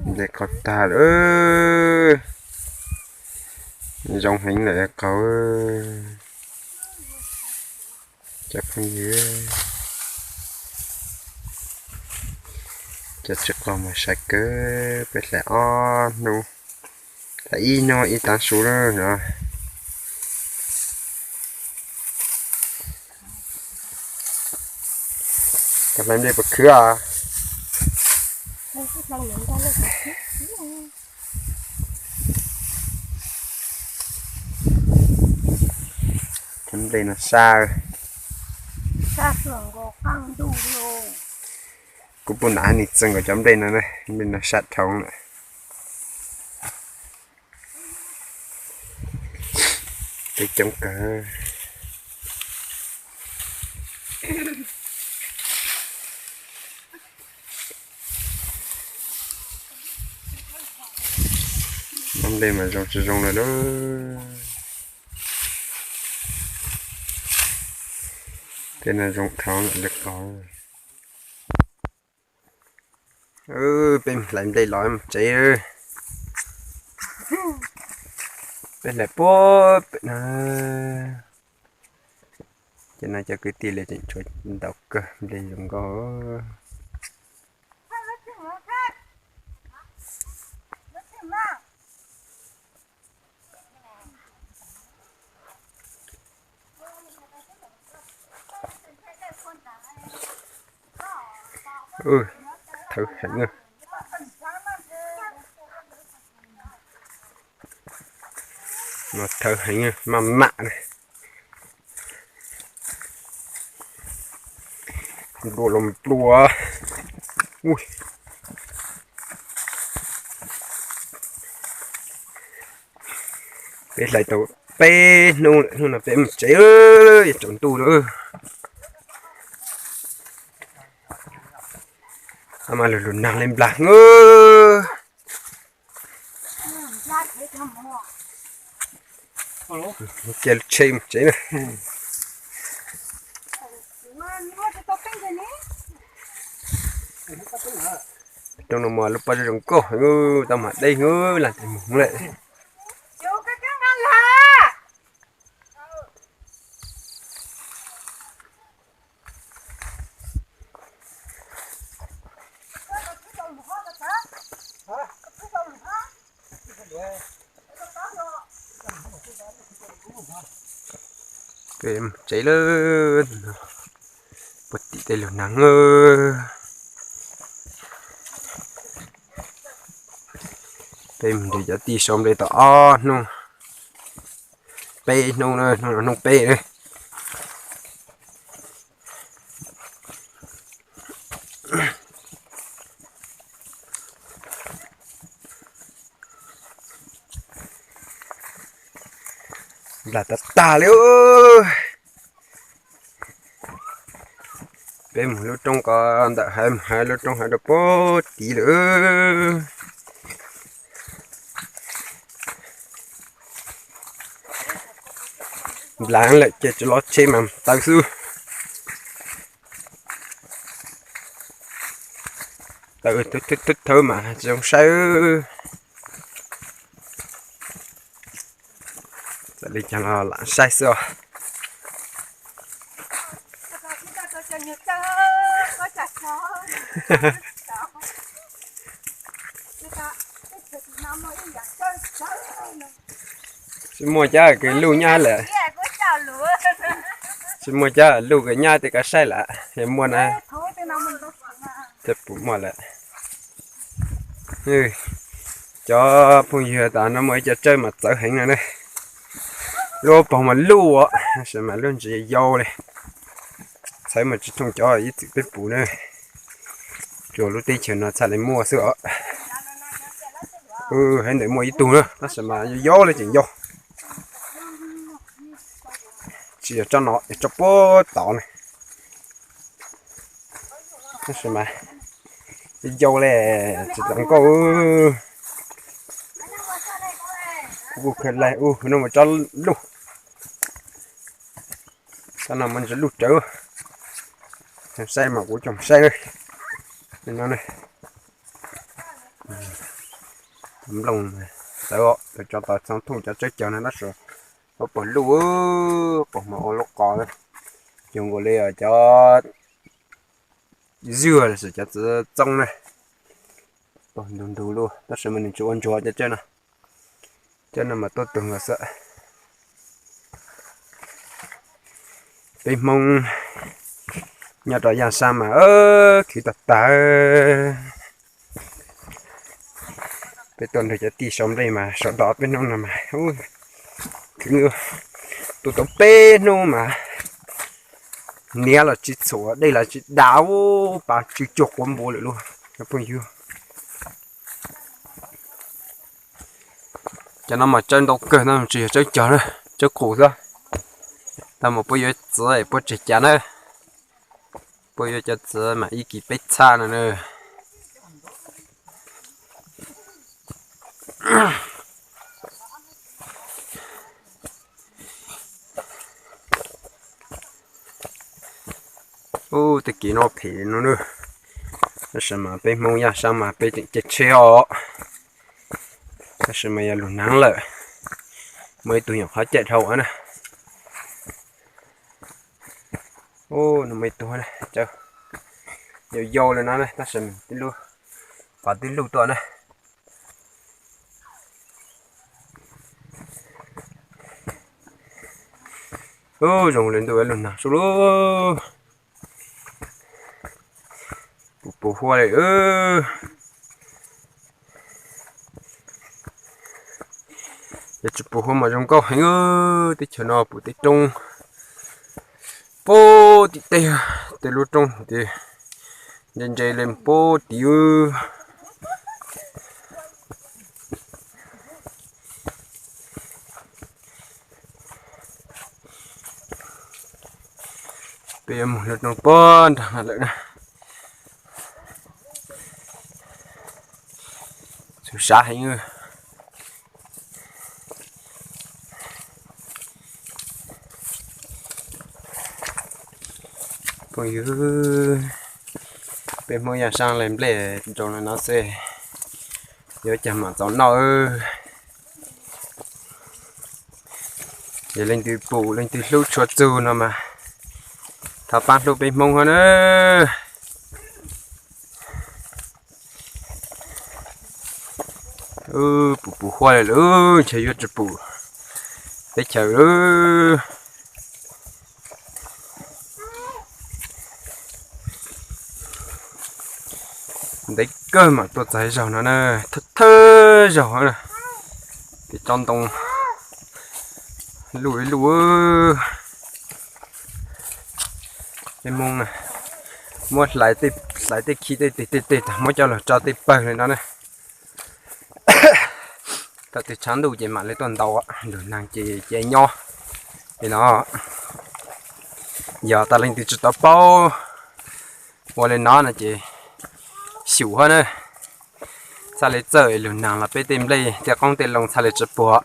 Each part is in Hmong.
Nce qau tag lawm. Zoo heev lawm qau. Cov phooj ywg, cov tsis qaug mas sai kawg, peb hlais ob hnub, hlais ib hnub ib taav su lawm no. Koj hlais nplej puas khwv os? Cov nplej no sab. Kuv puj nam nws txeeg kom cov nplej no, nplej no sab dhau lawm. Peb coob kawg. Cov nplej mas zoo tsis zoo lawm lauj. Tej no zoo dhau lawm qau. Peb mus hlais nplej los mus tsev. Peb hlais puag pem no. Ces no cov kwv tij li tseem tshuav ntau kawg, nplej zoo nkauj. Thawv heev, no thawv heev maj mam. Nplua los nplua. Peb hlais tau peb hnub lawm, hnub no peb mus tsev, yuav tsaus ntuj lawm. Mas lug lug nag li nplag. Cia lub tsheb mus tsev na. Rooj no mas lub pob zeb zoo nkauj heev, tau mam deb heev, lam tes mus lawm. Peb mus tsev lawm, puag tim tej lug nag. Peb mus nrhiav cov tij sau nplej tau ob hnub, peb hnub na, hnub no hnub peb na. Nplag tag tag li. Peb mus lub roob ko ntawm haiv mus hais lub roob haiv rau puag tid lawm. Nplag lawm ces tsis los tsheb mas taw xwb. Taw thawb mas tsis zoo saib. Txawm li cas los lam saib xwb os. Tsis muaj cab kws luj nyab lawm. Tsis muaj cab luj kws nyab tej koj saib lawm, yog muaj na. Tej puas muaj lawm. Cov phooj ywg, tas no muaj ib co tsawb mas txawv heev no na. Lub paug mas luj os, tab sis mas lub ntsis yau li. Txhawv mas tsis thooj cov ib txwm peb pum na. Tsuas lub teb chaws no txhaj li muaj xwb os. Haiv ntawd muaj ib tug na, tab sis mas yau yau li tseem yau. Tsis yog tsob no, yog tsob puag tod na. Tab sis mas yau li, tsis tau nkauj. Kuv kuj khaws laig ub no mus tsob luj. Tsob no muaj ntsis luj rawv. Saib mas kuv coj mus saib. No ne, nplooj tawv, tawv tso tawv txhoov thooj cov tsawb cog no tab sis ua pawg luj, pawg hmo ua lub qos, cog nkaus li cov ywg los sis cov txiv txoob na, pawg ntug ntug luj tab sis mas nws tsis ua ntsuag cov tsawb no. Cov no mas tuaj tuag nkaus xwb. Peb Hmoob nyob rau Yaj Sab mas khwv tag tag. Peb tuaj nrog cov tij sau nplej mas sawv daws peb hnub no mas khwv, tu tau peb hnub mas hniav los tsis txhuam, dej los tsis dam, ub, pas tsw cuag quav npua lawm lauj cov phooj ywg. Cov no mas tsawb ntau kawg no, tsis yog tsawb cog na, tsawb qus xwb. Tag mus puab yuav txiv puab tseg cas na, puab yuav cov txiv mas ib kis peb txhab no na. Ub, tej kev no phem no na. Tab sis mas peb Hmoob Yaj Sab mas peb tseem caij tsheb os. Tab sis mas yog lug hnav lawm, muaj ib tug nyuam qhuav caij dhau na. Ub, no muaj ib tug na, yau yau li no na, tab sis mas tib lub, pas tib lub tuaj na. Ub, zoo li ntuj lug nag sub lub, puv puv huab li. Yog tsis puv huab mas zoo nkauj heev. Teb chaws no puv tej roob, puag tim tej, tej lub roob ces ntse ntse li puag tim. Peb yuav mus lub roob puag nrag no lawm na. Txhua sav heev. Phooj ywg, peb Hmoob Yaj Sab lawv nplej rau no xwb, yuav cas mam txaus noj. Yog leej twg pum leej twg hlub tshua txug no mas thov pab hlub peb Hmoob hab na. Puv puv huab li lawm, ntshe yuav tsis pum teb chaws lawm. Ntev kawg mam tuaj txog zaug no na, thawj thawj zaug na, ces tsob ntoo luj ib luj. Tej Hmoob na, muab hlais tej khi tej tes tej tes tag muab coj los tso tej pawg li no na. Thaum twg tshav ntuj ces mam li tuaj ntaus, lug nag ces cia nyob li no. Yog tas leej twg tsis tau paub ua li no no ces xyum hab na, txhaj li txawj lug nag los peb tej nplej tej qoob tej loo txhaj li tsis puag.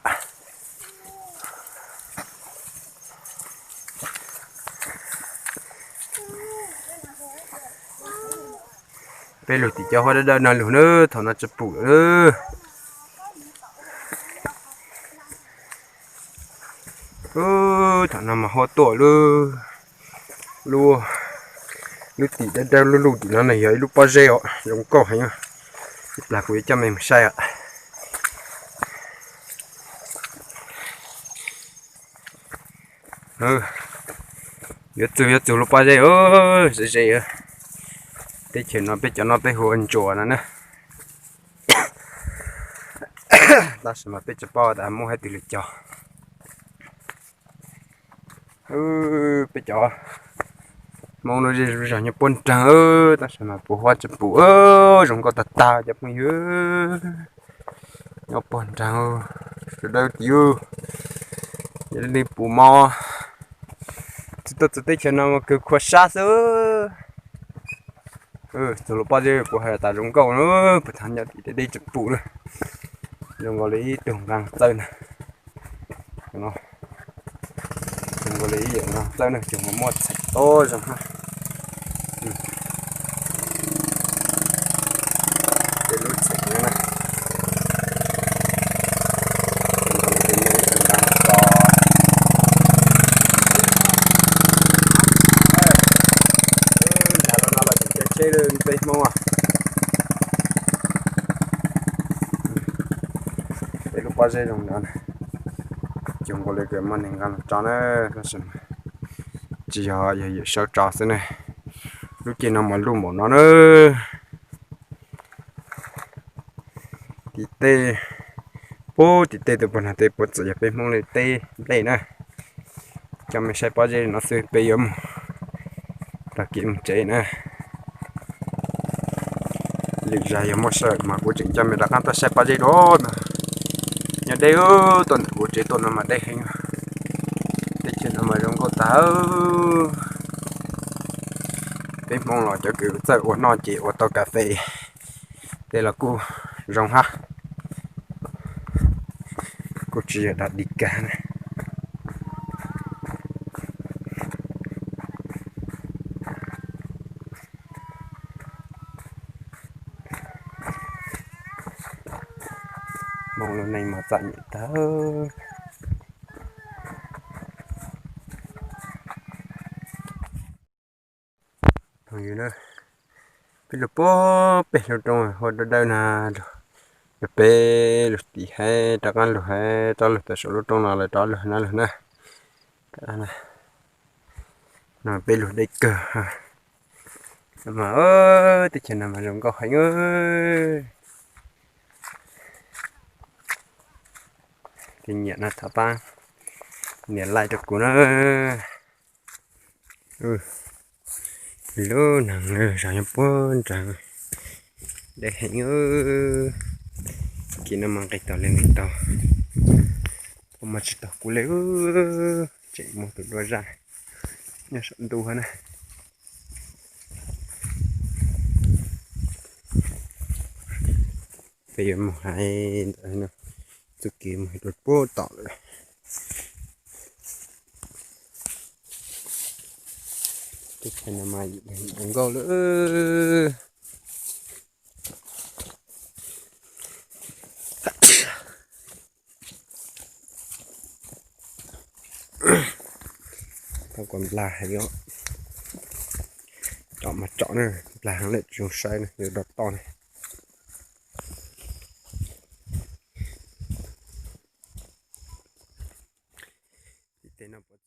Peb lug tim cov huab dawb dawb no lug na, thaum no tsis pum lawm. Thaum no mas huab tuaj lub, lub tim dawb dawb lub luj tim no na yog ib lub pob zeb os, zoo nkauj heev. Ib plag kuv yuav coj mej mus saib os. Yuav txug yuav txug lub pob zeb, ze ze. Teb chaws no peb cov no peb hu ua ntsuas no na. Tab sis mas peb tsis paub tas muaj hab twg li cog. Peb cov Hmoob lub zej lub zog nyob puag nraag, tab sis mas puv huab tsis pum, zoo nkauj tag tag cov phooj ywg. Nyob puag nraag, sawv daws tias yog li puv mob, tsis tuaj txug teb chaws no mas kawg khuav sab xwb. Txug lub pob zeb kuv has tas zoo nkauj na, puag thaum nyob tim deb deb tsis pum na. Zoo nkaus li ib tug nqaa txawb na. Zoo nkaus li ib yam nqaa txawb na, cov mas muaj txhais tob zoo hab. Hmoob, peb lub pob zeb zoo no, cuag nkaus li muaj neeg nqa los tso na, tab sis tsis yog, yog yawm saub tso xwb ne. Lub caij no mas luj npaum no na. Tim tej, puag tim tej tus puag nrag tej puav txwm yog peb Hmoob li teb nplej na. Coj mej saib pob zeb no xwb peb yuav mus tag kis mus tsev na. Lwm zaus yog muaj sij hawm mas kuv tseem coj mej rov qab tuaj saib pob zeb dua no. Nyob deb tuaj ntawm kuv tsev tuaj no mas deb heev. Teb chaws no mas zoo nkauj tag. Peb Hmoob los cov kws txawj ua noj ces ua tau kas fes tej los kuj zoo hab. Kuj tsis yog dag dig kag na. Hmoob lub neej mas txom nyem tag. Phooj ywg na, peb lug puag pem lub roob hauv dawb dawb na, lug pem lug tim hab rov qab lug hab rov lug tawm saum lub roob no lawm rov lug na lug na. No peb lug deb kawg. Mas teb chaws no mas zoo nkauj heev. Tus nyiam no thov pab nias like rau kuv na. Lub neej lub zog nyob puag nrad, deb heev. Kis no mas nqis tau li nqis tau, ua mas tsis tau kuv li. Tseem muaj tus duab zaj nyob saum ntuj hab na. Peb yuav mus hais ntawm no, txuj kev mus hais rau puag tom lawm. Teb chaws no mas zoo nkauj lawm. Tau kom nplag heev os. Tsom mas tsom na, nplag heev lawm tsis zoo saib na, yuav rau toj na. Tim tej no puav